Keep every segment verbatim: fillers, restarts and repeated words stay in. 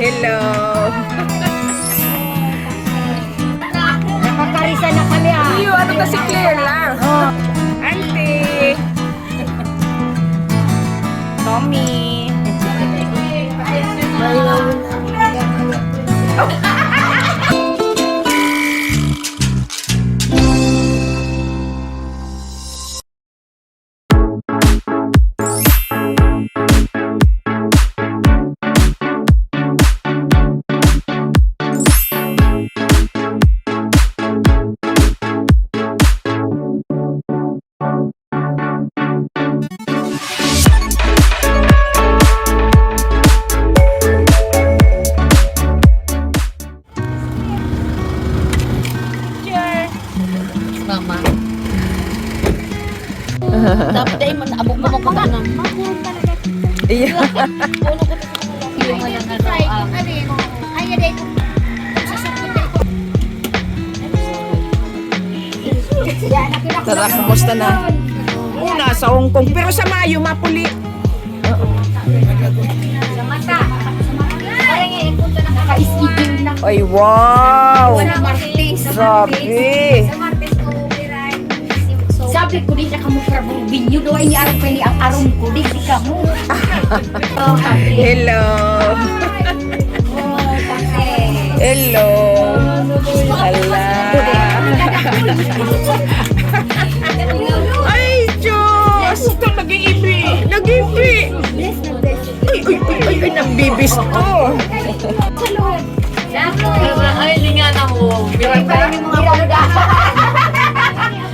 Hello. Nakakarisa na kami, ah. Iyo, ano ta si Claire lang? Oh. Auntie. Tommy. Mama. Dapat ay man, abot mo ko na. Iya. Puno ko. Tara, kumusta na? Una sa Hong Kong, pero sa Mayo, mapuli. Ay, wow! Grabe! Sabi ko, di siya kamo trabaho. Binyo daw, ay, ni Arong Penny ang aron ko. Di, di kamo. Hello! Hello! Hala! Ay, Diyos! Ito, nag-iipi! Nag-iipi! Ay, ay, ay, ay, ay, nabibis to. Ay, lingan ako. Miranda.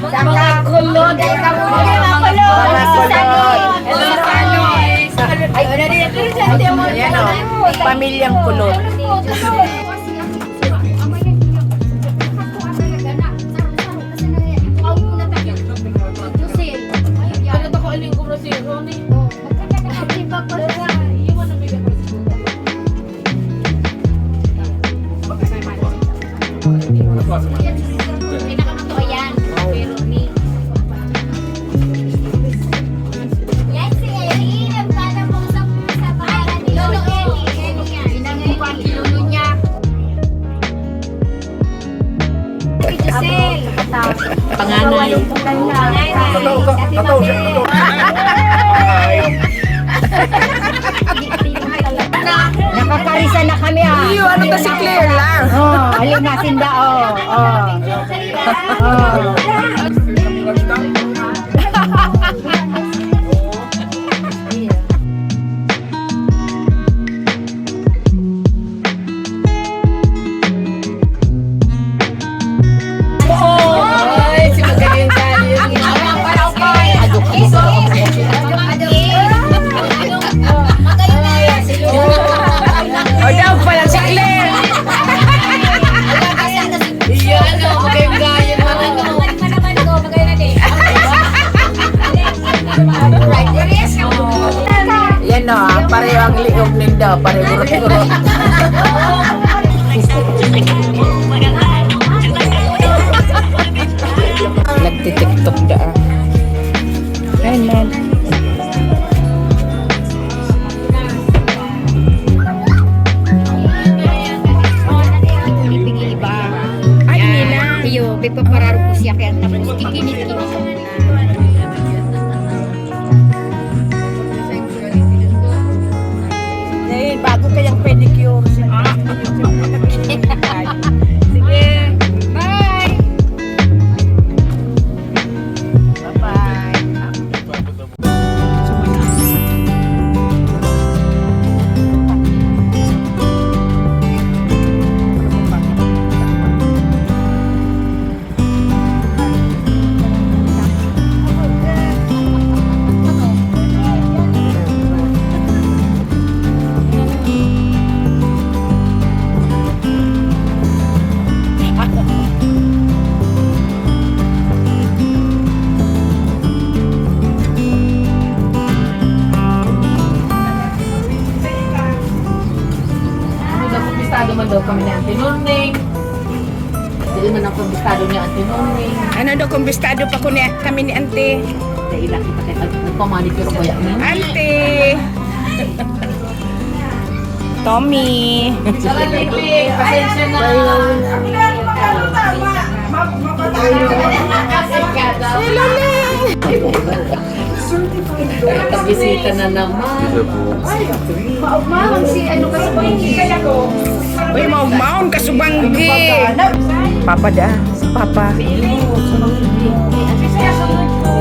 Mga kulot. Mga kulot. Hello, Saloy. Ay, ano din? Yan o. Pamilyang kulot. Pinakaluto yan. Pero ni Yan si Ellie, nagpapakausap sa bahay ni Lolo Ellie. Yan, yan. Pinangukuhan ni Lolo niya. Si Giselle. Panganay. Panganay. Kataw ka, kataw siya, kataw. Nakakarisa na kami, ah. Iyo, ano ta si Claire lang? Oh, halin na sinda, oh. Oh. Oh. Ay, si Magaling tayo. O, daw pala si Claire. Iya, ano, magayong-gayong, ano. Yan o, ah, pareho ang liog ninda, pareho gurot-gurot. Nagtitiktok da, ah. Ayan, man. Ipig-iiba. Ay, yan. Nila. Iyo, pipapararo ko siya, kaya tapos kikinit-kinit. Dahil bago kayang pedicure. Sige. Bye. Bye-bye. Ano daw, kumpistado man daw kami ni Auntie Nurning. Dili man ang kumpistado ni Auntie Nurning. Ano daw, kumpistado pa ko ni, kami ni Auntie. Dahil lang kita kay nag-, nagpamanicure ko yan. Auntie! Tommy. Pasensya na. Bisita na naman. Maugmahon si ano kasi po yung kaya ko. Uy, maugmahon ka, subanggi. Papa da. Si Papa. Isa yung sunod ko.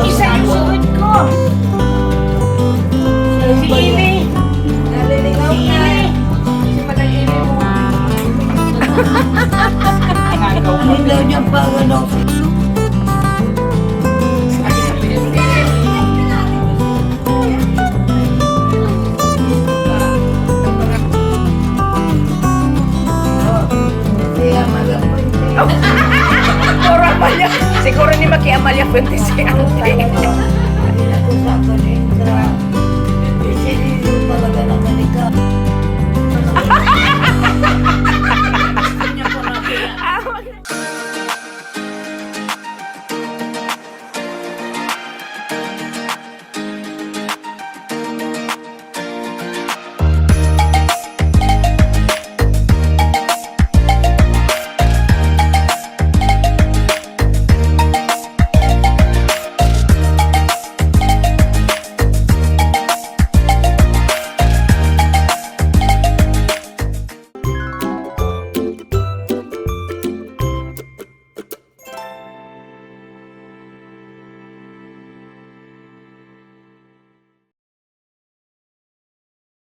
Isa yung sunod ko. Si Ili. Si Ili. Si Madam Ili mo. Ano daw niya pa, ano? Kaya maganda. Kora pa niya. Siguro ni Maki Amalia Fuentes si ate.